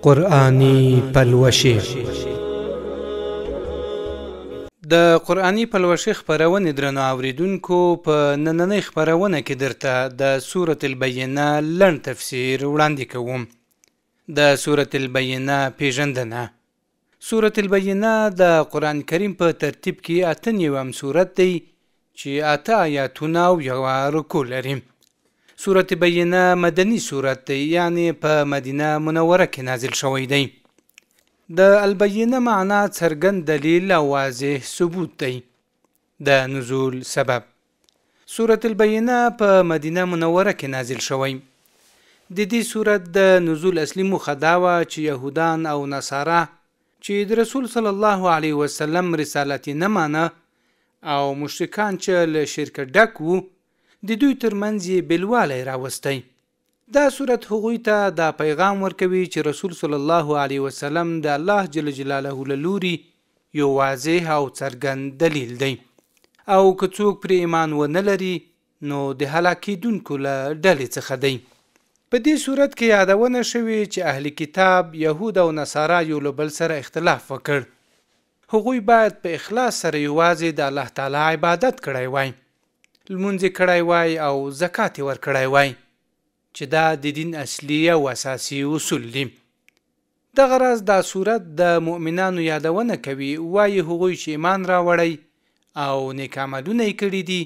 قرآني پلوشې. د قرآني پلوشې خپرونې درنو اورېدونکو، په نننۍ خپرونه کې درته د سورة البینه لنډ تفسیر وړاندې کوم. د سورة البینه پېژندنه. سورة البینه د قرآن کریم په ترتیب کې 98 سورت دی چې 8 آیاتونه او یوه رکوع لري. سورة بینه مدني سورت دی، یعنې په مدینه منوره کې نازل شوی دی. د البینه معنا څرګند دلیل او واضح ثبوت دی. د نزول سبب: سورة البینه په مدینه منوره کې نازل شوی. د دې سورت د نزول اصلي موخه دا وه چې یهودان او نصارا چې د رسول صلی الله علیه وسلم رسالت یې نه مانه او مشرکان چې له شرکه ډک وو، د دوی ترمنځ یې بېلوالی راوستی. دا سورت هغوی ته دا پیغام ورکوي چې رسول صلی الله علیه وسلم د الله جل جلاله له لوري یو واضح او څرګند دلیل دی، او که څوک پرې ایمان ونه لري نو د هلاکېدونکو له ډلې څخه دی. په دې صورت کې یادونه شوې چې اهل کتاب یهود او نصارا یو له بل سره اختلاف وکړ. هغوی باید په اخلاص سره یوازې د الله تعالی عبادت کړی وای، لمونځ یې کړی وای او زکات یې ورکړی وای، چې دا د دین اصلي او اساسي اصول دي. دغه راز دا صورت د مؤمنانو یادونه کوي، وایي هغوی چې ایمان راوړی او نیک عملونه یې کړي دي،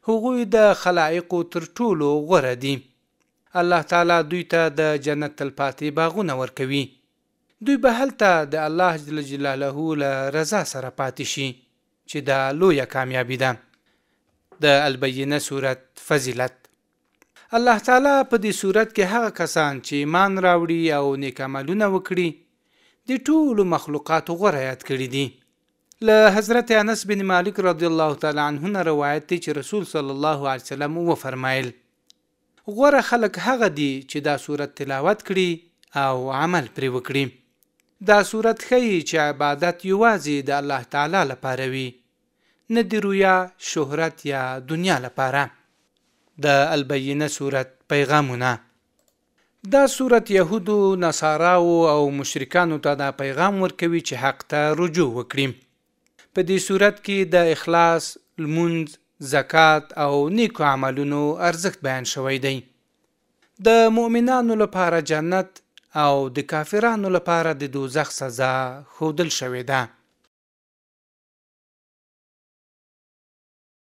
هغوی د خلایقو تر ټولو غوره دي. الله تعالی دوی ته د جنت تلپاتې باغونه ورکوي. دوی به هلته د الله جل جلاله له رضا سره پاتې شي، چې دا لویه کامیابي ده. د البینه سورت فضیلت: الله تعالی په دې سورت کې هغه کسان چې ایمان راوړي او نیک عملونه وکړي د ټولو مخلوقاتو غوره یاد کړي دي. له حضرت انس بن مالک رضی الله تعالی عنه نه روایت دی چې رسول صلی الله علیه وسلم وفرمایل: غوره خلک هغه دي چې دا سورت تلاوت کړي او عمل پرې وکړي. دا سورت ښیي چې عبادت یوازې د الله تعالی لپاره وي، نه د رویا، شهرت یا دنیا لپاره. د البینه سورت پیغامونه: دا سورت یهودو، نصاراو او مشرکانو ته دا پیغام ورکوي چې حق ته رجوع وکړي. په دې سورت کې د اخلاص، لمونځ، زکات او نیکو عملونو ارزښت بیان شوی دی. د مؤمنانو لپاره جنت او د کافرانو لپاره د دوزخ سزا ښودل شوې ده.